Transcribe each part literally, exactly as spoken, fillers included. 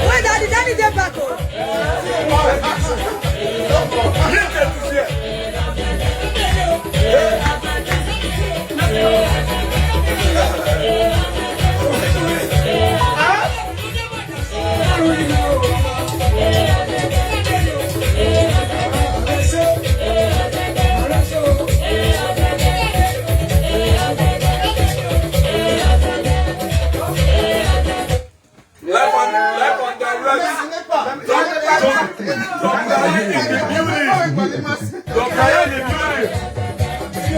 Wait, Daddy, Daddy, dey back o. Live on, live on direct. Doctor Ian in the building. Doctor Ian in the building.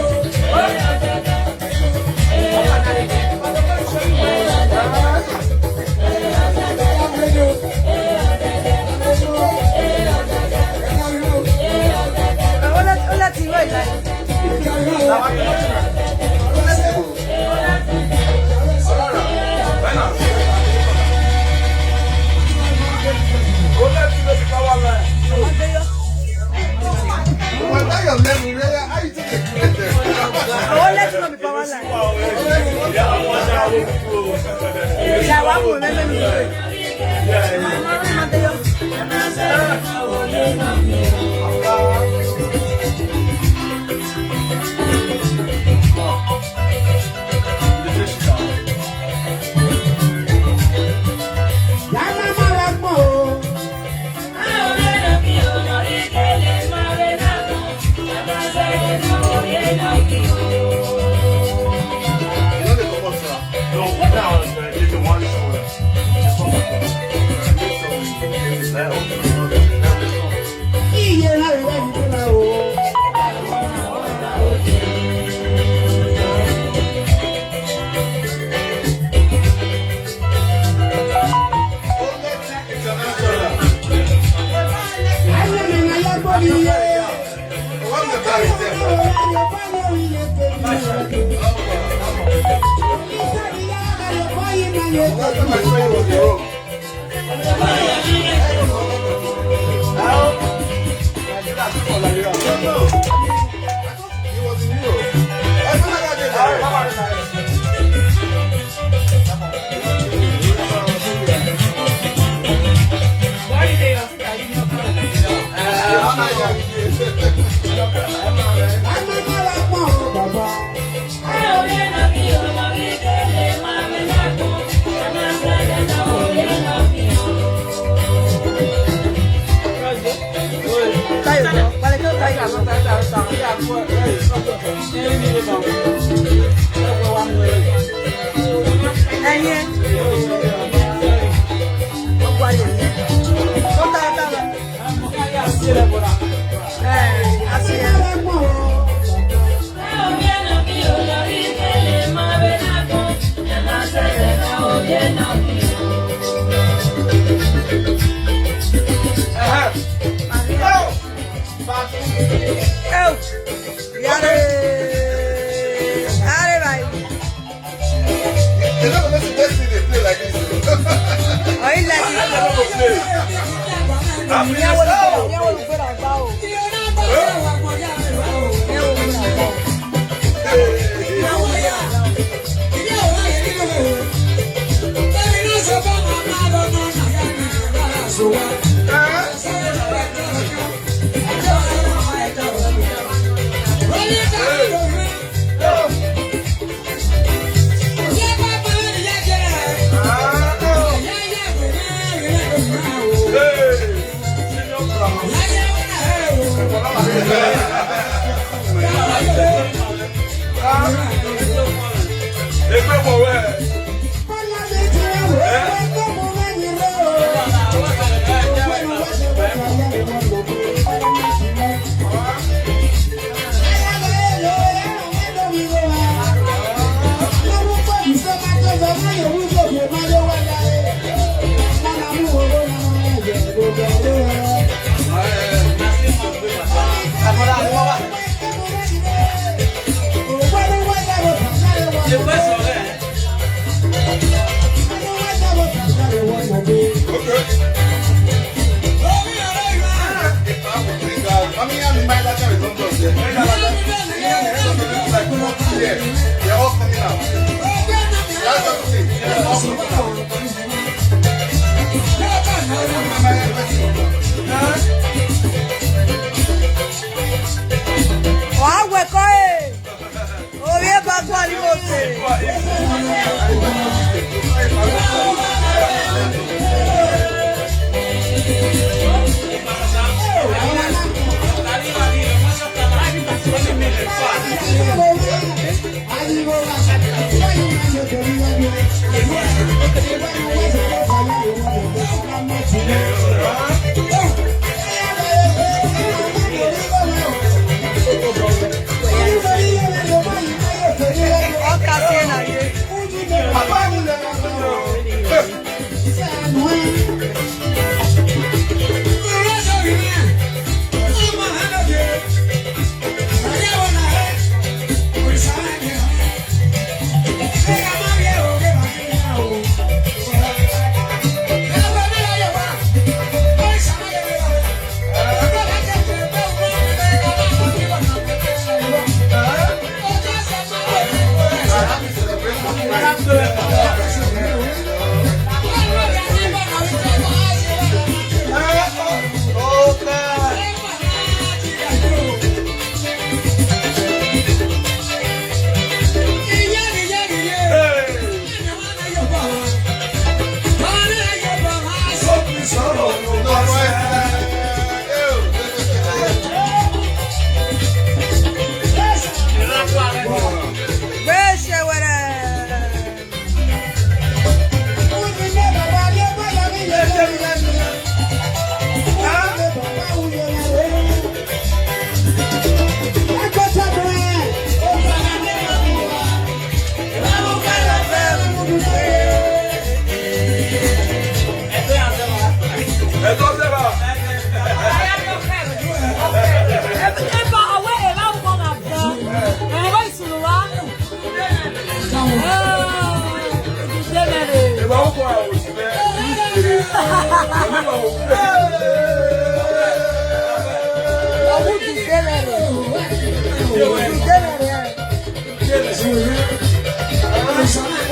Ó lọ, ó lọ ti wá ìlànà. Go let you know the power line. Well, that your level, really. How you take it? Go let you know the power line. Yeah, I will remember me. Yare. Yare, bhai. You know, this thing dey play like this. Oh, you like it?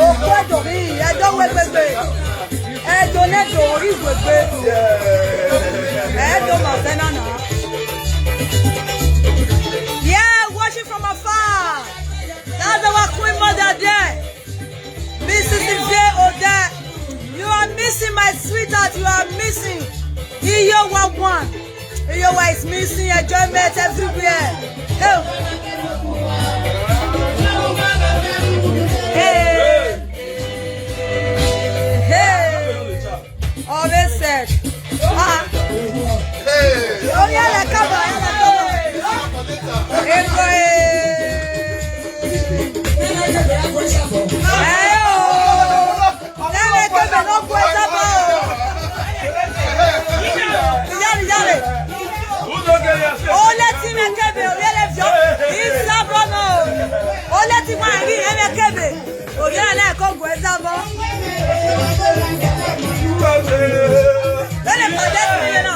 Okwe dori, edo we gbegbe. Edo ne dori gbegbe. Edo ma fena na. Yeah, watching from afar. That's our queen mother there. Missus Ivie Ode, you are missing my sweetheart, you are missing. Iyowa one. Iyowa is missing enjoyment everywhere. Hey. Hey. Hey. Always said. Ah. Hey. Oh, yeah, like, come on, yeah, like, come on. Hey, boy. Hey, oh. Hey, hey, come on, no, boy, come on. Yari, yari. Ole ti me kebe, ole le fio. Isa bono. Ole ti wa ri, e me kebe. Oya na ko gwe zabo. Bele pade mi na.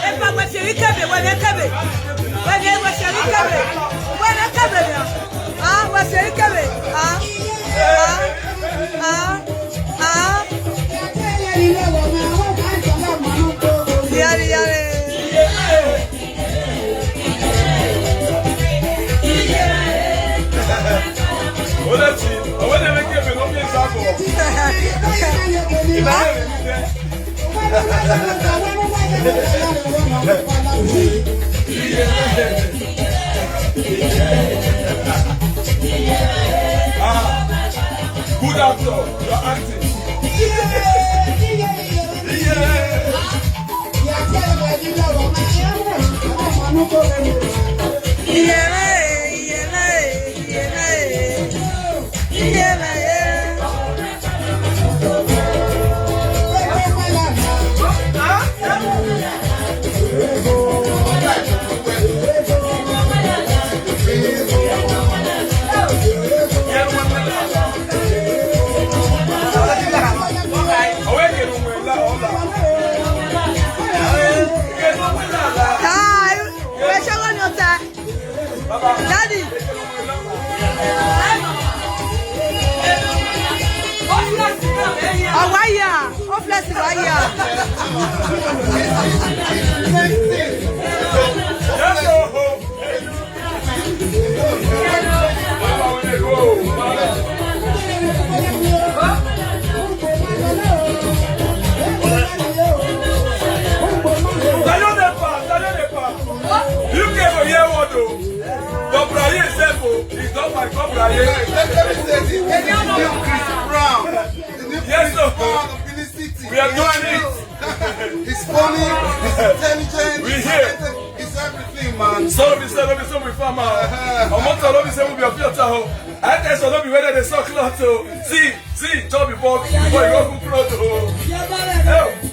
E pa we se ri kebe, we le kebe. We le we se ri kebe. We le kebe na. Ah, we se ri kebe. Ah. Ah. Ah. Ah. Yare, yare. Ah, good actor, you're acting. Yeah. Hi, we're showing your time. Daddy. Oh, why ya? Oh, bless you, why ya? Salut, départ, salut, départ. You came for here, what, though? Cobra here sef o. He's not my Cobra here. Let, let me say this. This is the new Chris Brown. The new Yes, Chris sir. Brown of Benin City. We are doing it. He's funny, he's intelligent, We he's here. talented, he's everything, man. So be say, no be so we farm am. Uh-huh. Omoto no be say we be a filter o. I tell you, no be whether they suck lot o. See, see, chop before, before you go cook front o. Hey.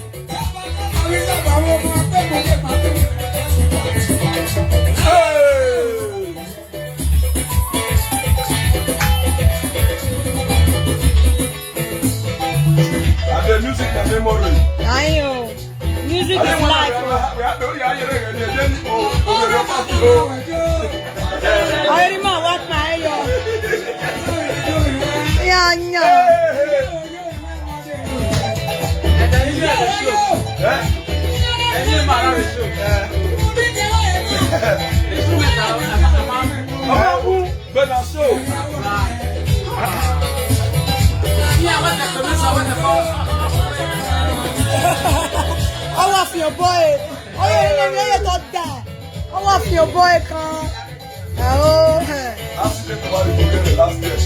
Hey. And the music na memory. Ayo, music is life. Ọ̀rẹ́ mi máa wá pa ẹ́ yọ. Yàn yàn. Ọmọ ọkùn gbẹdà show. Ọwọ́ fi ọ̀bọ ẹ̀. Ọyọ ilé mi, ọyọ tó dà. Ọwọ́ fi ọ̀bọ ẹ̀ kan. Ẹ̀rọ ẹ̀. Accident wà ní ìgbẹ́ rẹ̀ last year.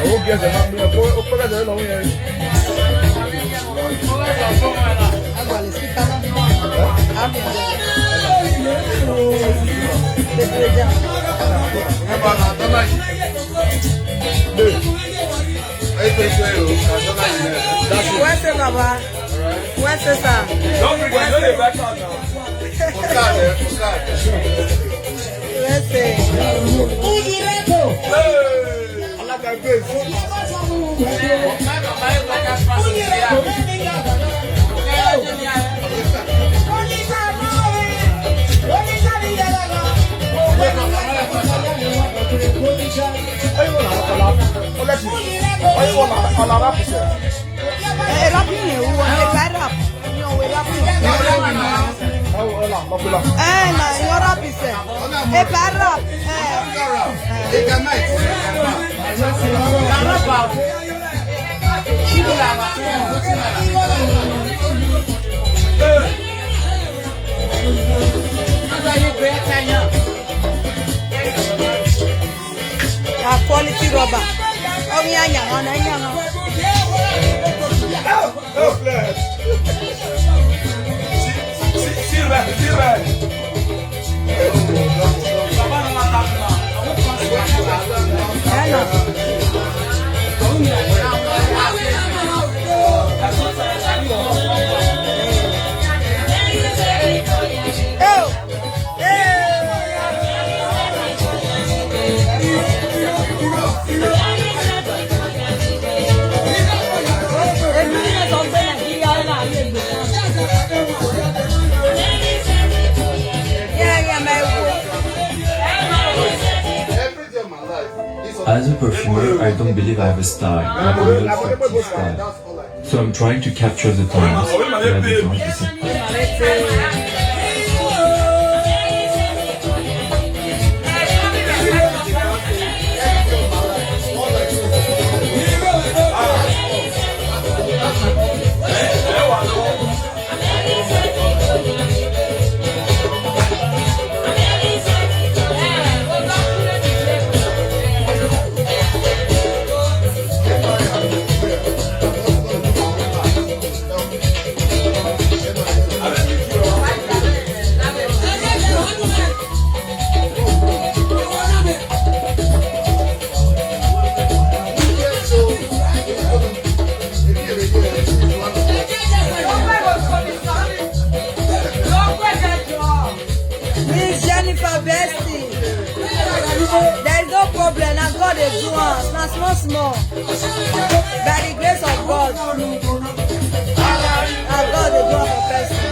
Àwọn girls ẹ̀ máa ń gbé ọkọ ọkọ lájà lọ́wọ́ yẹn. Agbalị sika na. Amị. Bebeja. Wese baba. Wese sa. Wese. Alága Grace. Ẹ rap yẹn wúwo, ẹ bá rap. Ẹ na, yọ rap sẹ. Ẹ bá rap. Ẹ. A quality rubber. Ọmọ yẹn yàn wọn náà yàn wọn. No flex. See, see, see red, see red. As a perfumer, I don't believe I have a style, like a real sexy style. So I'm trying to capture the times, but I don't understand. Miss Jennifer Bestie, there is no problem. Na God dey do am. Na small small. By the grace of God. Na God dey do am for person.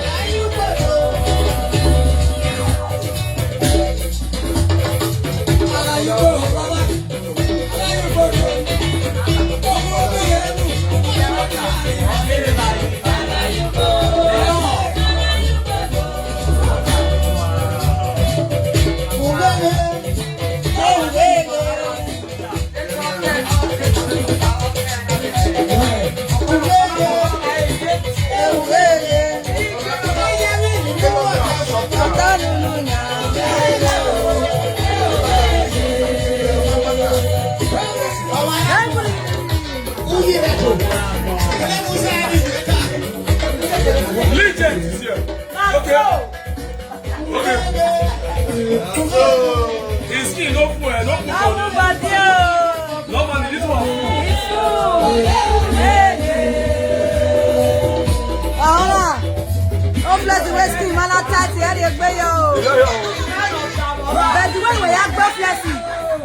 Legend is here. Okay. Okay. So, his skin no full, eh, no full body. Normally, this one full. It's full. Hey, hey. Ọ̀rọ̀, ó bless the way skin man na tight, ẹ lè gbé yọ o. Yeah, yeah. But the way we are gbé flexi,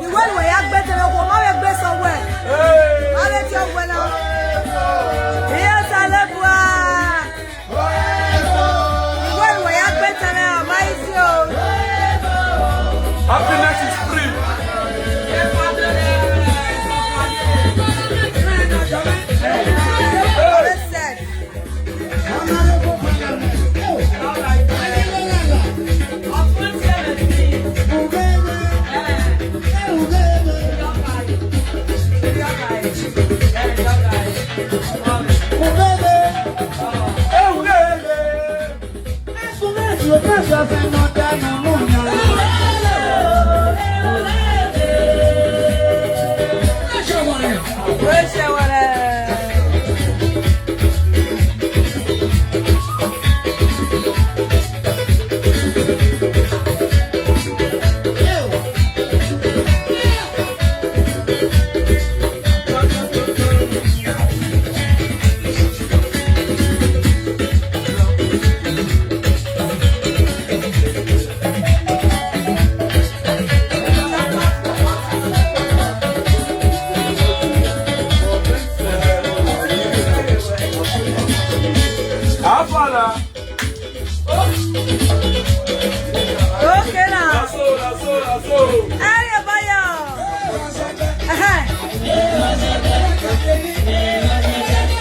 the way we are gbé tẹ̀lé, kò má lè gbé sọ wẹ̀. Hey. Má lè ti ọ̀wẹ̀ náà. Yes, I love you. Ìwé ìròyìn agbẹ́tẹ̀rẹ̀ àmọ́ ìdí o. Happiness is free. How far now? Okay now. That's all, that's all, that's all. Hey, Bayo. Uh-huh.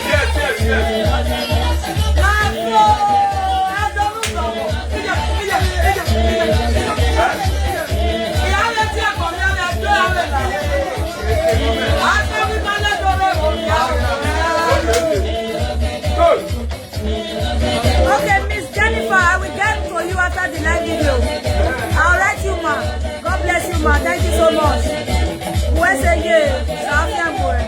Yes, yes, yes. That's all. That's all. Good. Okay, Miss Jennifer, I will get to you after the live video. I'll write you, ma. God bless you, ma. Thank you so much. Where's the year? South Yambore.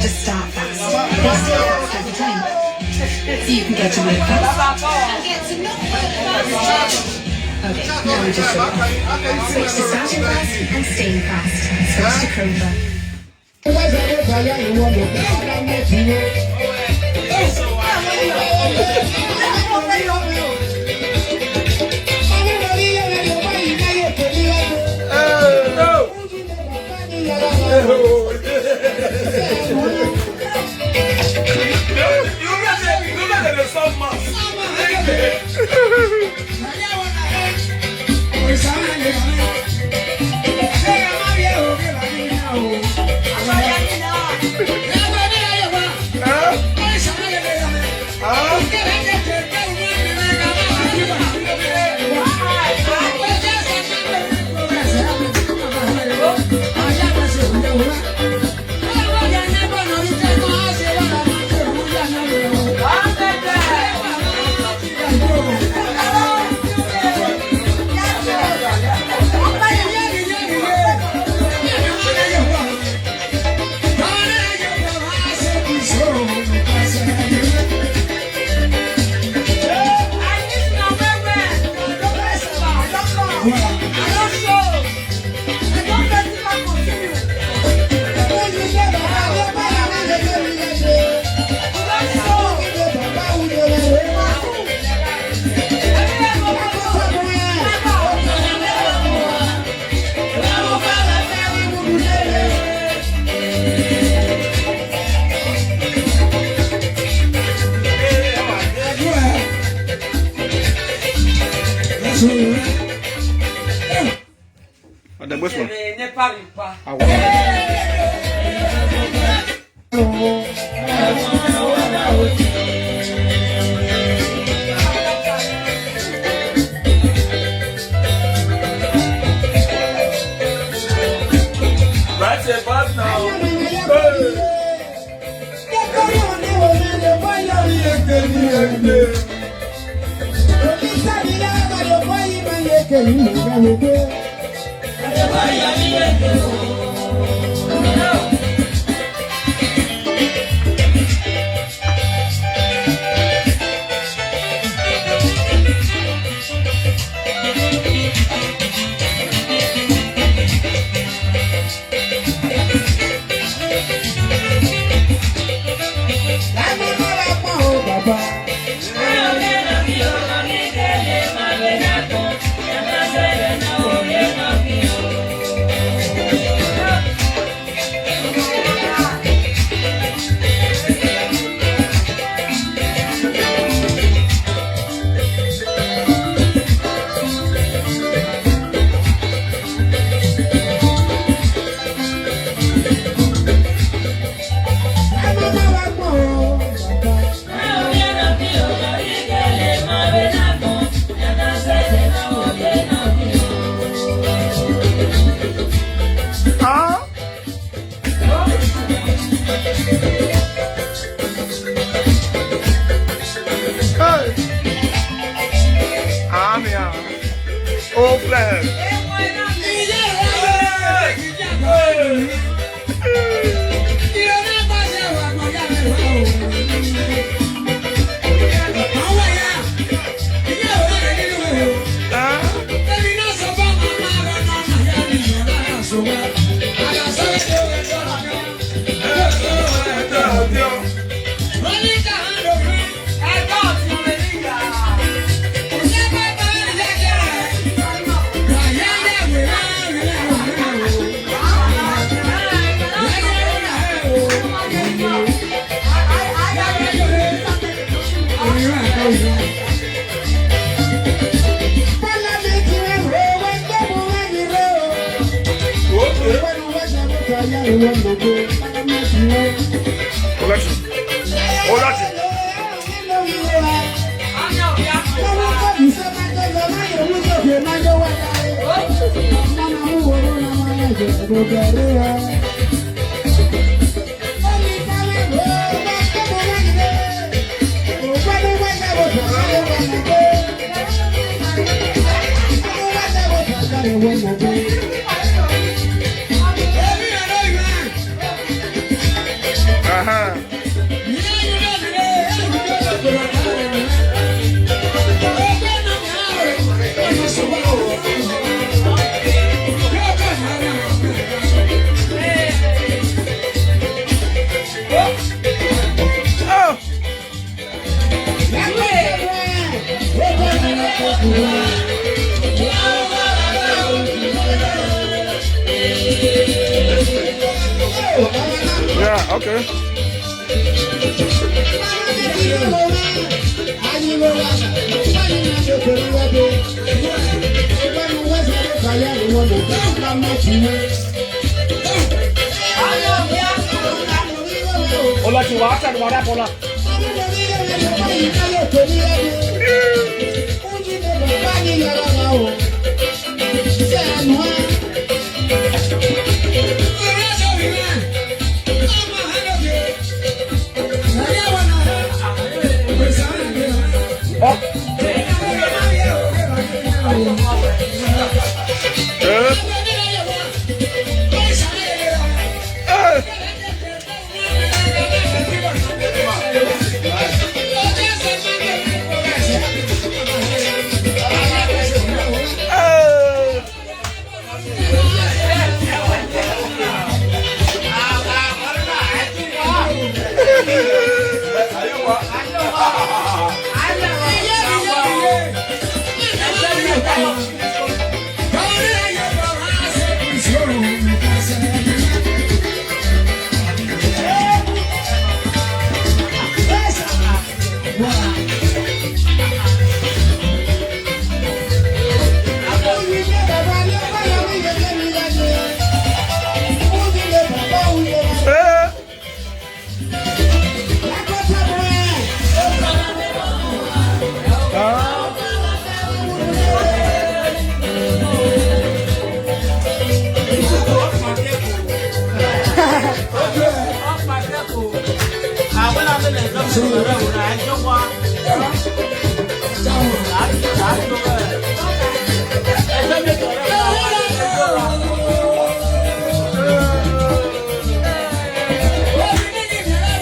Just start fast. This is the time. So you can get to work fast. Okay, now we just switch to starting fast and staying fast. Switch to Chroma. Which one? Nepa Ripa. Right about now. Hey! I'm here. Oh, bless. Olachi. Olachi. Aha. Yeah, okay. Ola ti wa, ata ni wa da bola.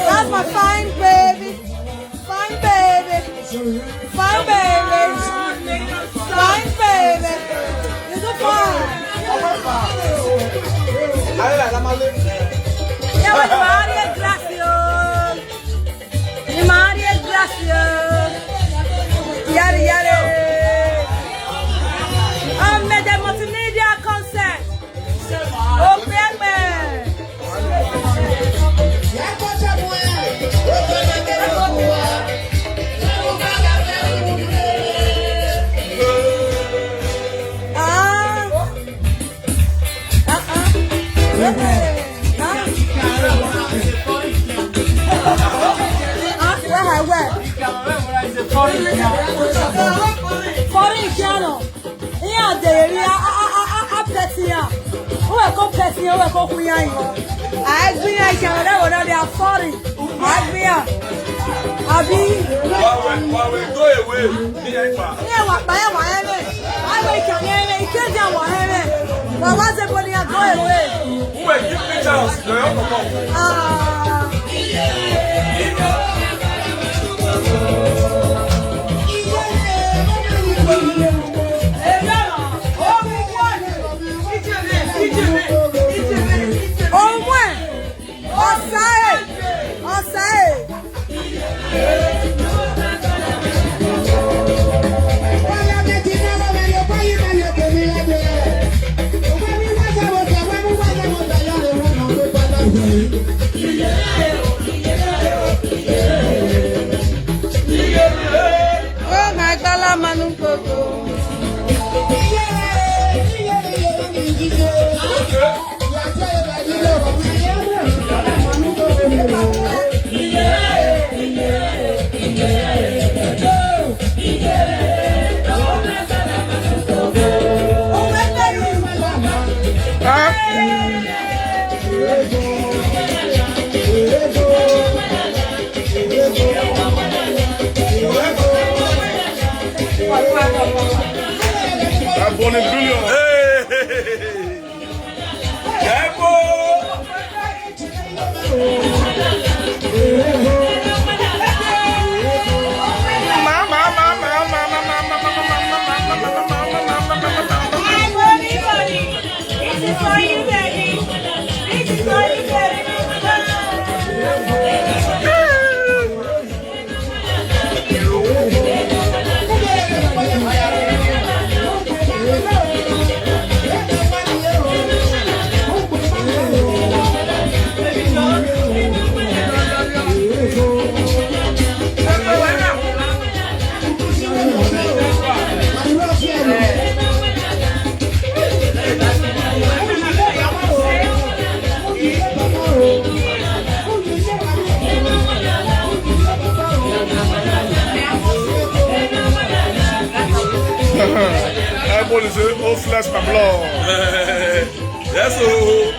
That's my fine baby. Fine baby. Fine baby. Fine baby. You so fine. Yeah, but Maria Gracio. Maria Gracio. Yare, yare. Um, the multimedia concert. Open. Ah. Ah, ah. Ah. Ah, where, where? Foreign piano. Ihe a dere ya, a, a, a, a, a peti ya. O wee ko peti ya, o wee ko ku ya yi. A gbi ya ke, whatever, whatever, they are foreign. A gbi ya. Abi. Wa we, wa we, go away. Ihe wa pa ya, wa ya ne. Wa we ke ne ne, ike ja wa ya ne. Wa wa ze bo ni ya, go away. Who will give me chance? No, you come on. Ah. Ọmọ ẹ̀, ọ̀sà ẹ̀, ọ̀sà ẹ̀. Oh my God, la manu koko. Hey! Everybody say, oh, flesh my blood. Yes, oh.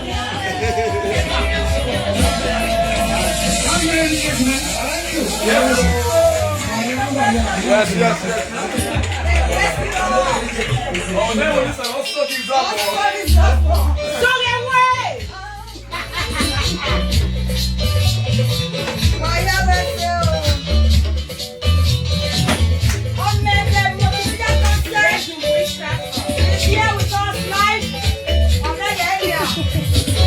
Yes, yes, yes. Oh, that one is also the drop. Sorry, wait. Here with us live on that area.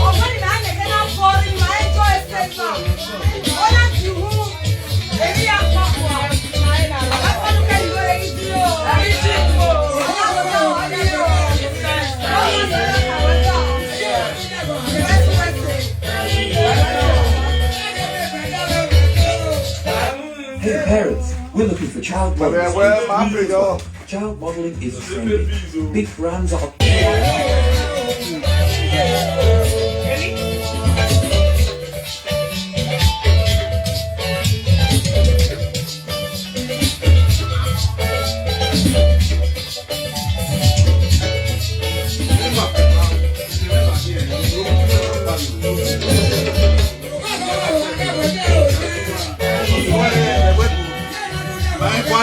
Ọ̀gbẹ́ni náà lè dé náà fọ́ nínú ayé tó ẹsẹ̀ náà. Ó láti hu èmi àpapọ̀. Hey parents, we're looking for child models. Child modeling is trending. Big brands are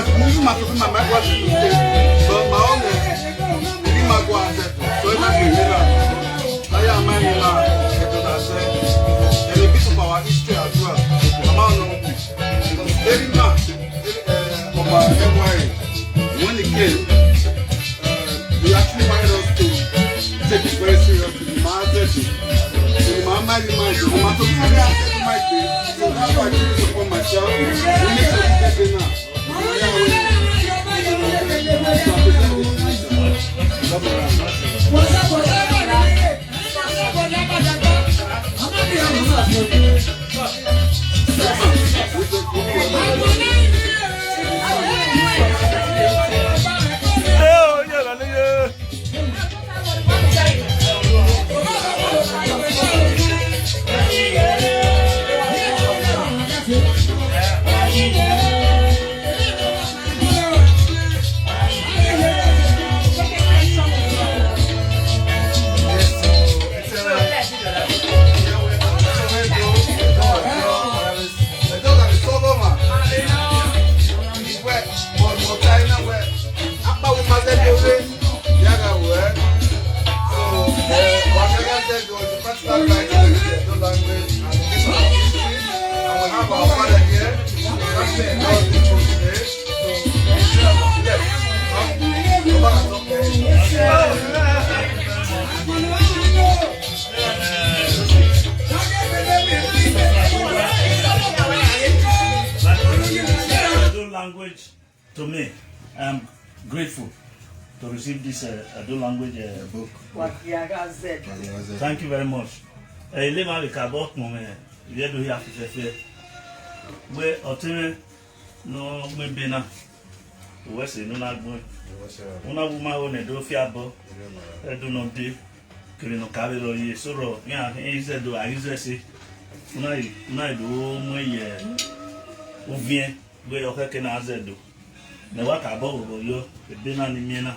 Even my people, my mic was in the same. But my own, eh, the mic was set. So if I can hear that, I am my name, I can say, and a bit of our history as well. I'm out on this. Very much, eh, of our M Y A. When it came, uh, they actually wanted us to take it very seriously. The man said, the man, my mind, the man told me, "I said, my day." So that's why I took it upon myself. We need to get there now. Language. To me, I'm grateful to receive this uh, Edo language uh, book. Wakiaga Z. Thank you very much. Eh, ile ma ka bo kun me, ye do ya fi fe. We otime no me be na. We se no na gbon. Una wu ma o ne do fi abo. E do no de. Kiri no ka be lo ye so ro. Ya, e ze do, a ze se. Una yi, una yi do mo ye. Uvie. Gbe yo ke na ze do. Ne wa ka bo ro yo, e be na ni mi na.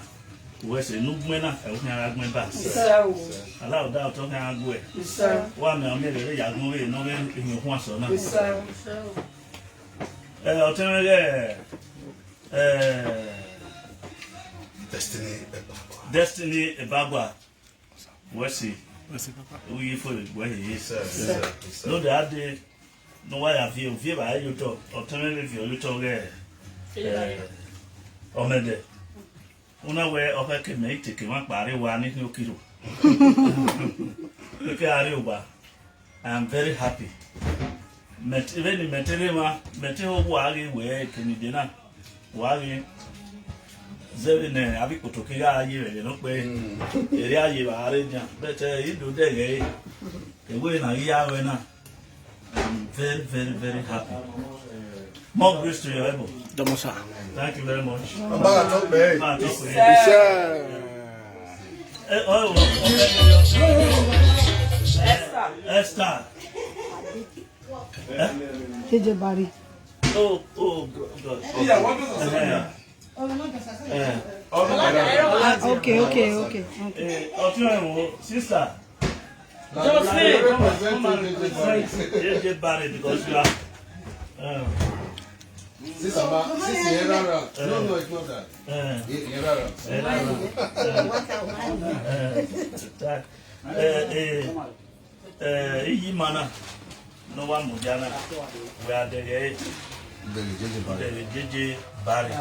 We se nu gbe na, e u ara gbe ba. Isa o. Ala o da o to ka gbe. Isa. Wa me o me re ya gun we no we mi hu aso na. Isa. Eh, o te re, eh, Destiny Ebagwa. Destiny Ebagwa. We si. We si, papa. We for we ye. Isa, isa, isa. No de ade. No wa ya vie, vie ba yo to. O te re vie yo to re. Eh, omede. Una we o fe ke me ite ke wa pare wa ni ni okiro. Ke are wa. I am very happy. Met, even the metere wa, mete ho wa ge we ke ni de na. Wa ge. Zebe ne abi koto ke ga ye we no pe. Ere aye ba are jan. But eh, you do de ge. E we na ya we na. I'm very, very, very happy. More grace to your elbow. Domosa. Thank you very much. Baba talk, man. Baba talk, man. Yes, sir. Eh, oh, oh, oh. Esther. Esther. Eh? J J Barry. Oh, oh, God, God. Yeah, what is the Eh. Eh. Ah, okay, okay, okay, okay. Eh, Otun Ewo, sister. Jocelyn, come and represent J J Barry because you are. Um, Sister, ma, sister, here around. No, no, it's not that. Eh. Here around. Eh, eh, eh, eh, iyi mana no wa mujana. We are the Dere J J Barry. Dere J J Barry.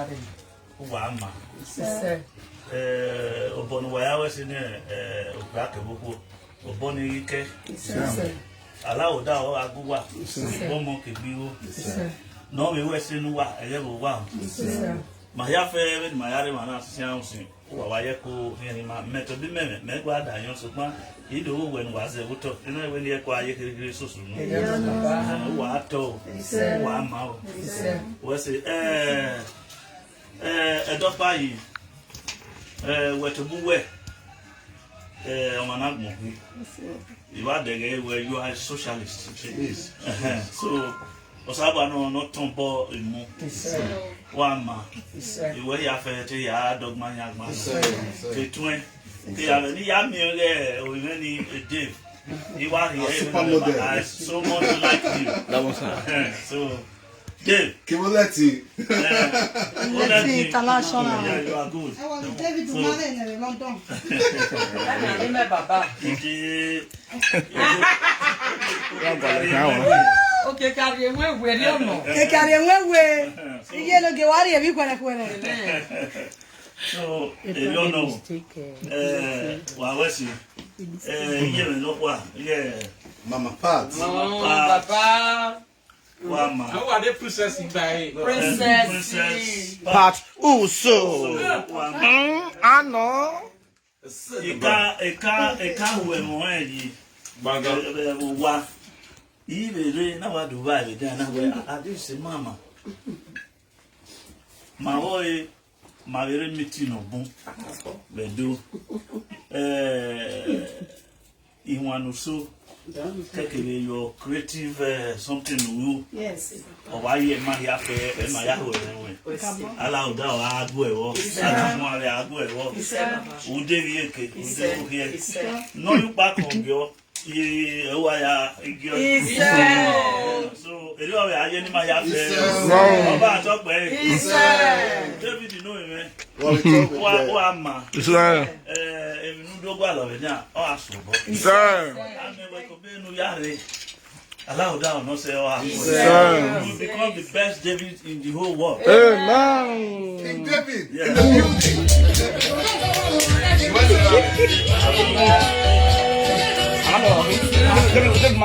Wa ma. Yes, sir. Eh, obonu wa ya we si ne, eh, ogba ke gbogbo. Obonu ike. Yes, sir. Ala o da o agu wa. Yes, sir. Omo ke bi o. Yes, sir. No we we si nu wa, eye bo wa. Yes, sir. Ma ya fe we ma ya re ma na si an si. Wa wa ye ko ni ma me to bi me me, me gba da yan so pa. Ido wo we nu wa ze wo to. Ina we ni e ko aye kiri kiri so su nu. Yes, sir. Wa to. Yes, sir. Wa ma o. Yes, sir. We si, eh, Eh, Edopa yi, eh, we to bu we, eh, ọmọ na gbọn. You are the guy where you are a socialist. Yes. Eh, so, osaba no, no tombo imu. Yes, sir. Wa ma. Yes, sir. Iwe ya fe te ya dogma ya gma. Yes, sir. Yes, sir. Ke tun e. Ke ya ni ya mi re o ni Dave. You are here. Supermodel. I so much like you. That one, sir. Eh, so, Dave. Kimoleti. Let's see, international. Yeah, you are good. I was David Umare in London. Ẹ máa ní mẹ́ bàbá. Ike. Òkè kárí ewé ìwé rí ọ̀nà. Kekari enwewe. Iye no ge wari ebi kwere kwere. So, if you don't know, eh, wa wesi, eh, iye mi no kwa, yeah, Mama Pat. Bàbá. Wa ma. Àwọn àdé princess ìgbà yìí. Princess. Princess. Pat Uso. Wa ma. Mm, Ano. Ika, ika, ika huwe mo eyi. Gbàngàn. Eh, eh, wa. Ibe re na wa Dubai be da na we. Adi se mama. Ma wo e, ma vere meeting no bon. Be do. Eh, in one so. Take away your creative uh, something you. Yes. Ọba yẹ ma ya fẹ ẹ ma ya hó ẹ wẹ. Aláwùdá ọ̀ á gbọ́ ẹ̀wọ́. Àtúmọ̀ rẹ̀ á gbọ́ ẹ̀wọ́. Òde rí èké, òde rí èké. No, you back on your. Ye ẹwà ya igi ọdún. So, èrè ọ̀rẹ́ ayé ni máa ya fẹ́. Ọba àtọ́pẹ́. David inú mi mẹ́. Wọ́n mi tó mi Wá jẹ. wá mà. Sir. Èmi inú dógbà lọ́rẹ̀ ní ọ̀ àsùnbọ̀. Sir. Àmì ẹ̀wẹ̀ kò bẹ́ẹ̀ nu yá rẹ̀. Aláwùdá ọ̀nà ṣe ọ̀ àsùnbọ̀. Sir. You become the best David in the whole world. Amen. King David. Yeah. In the building.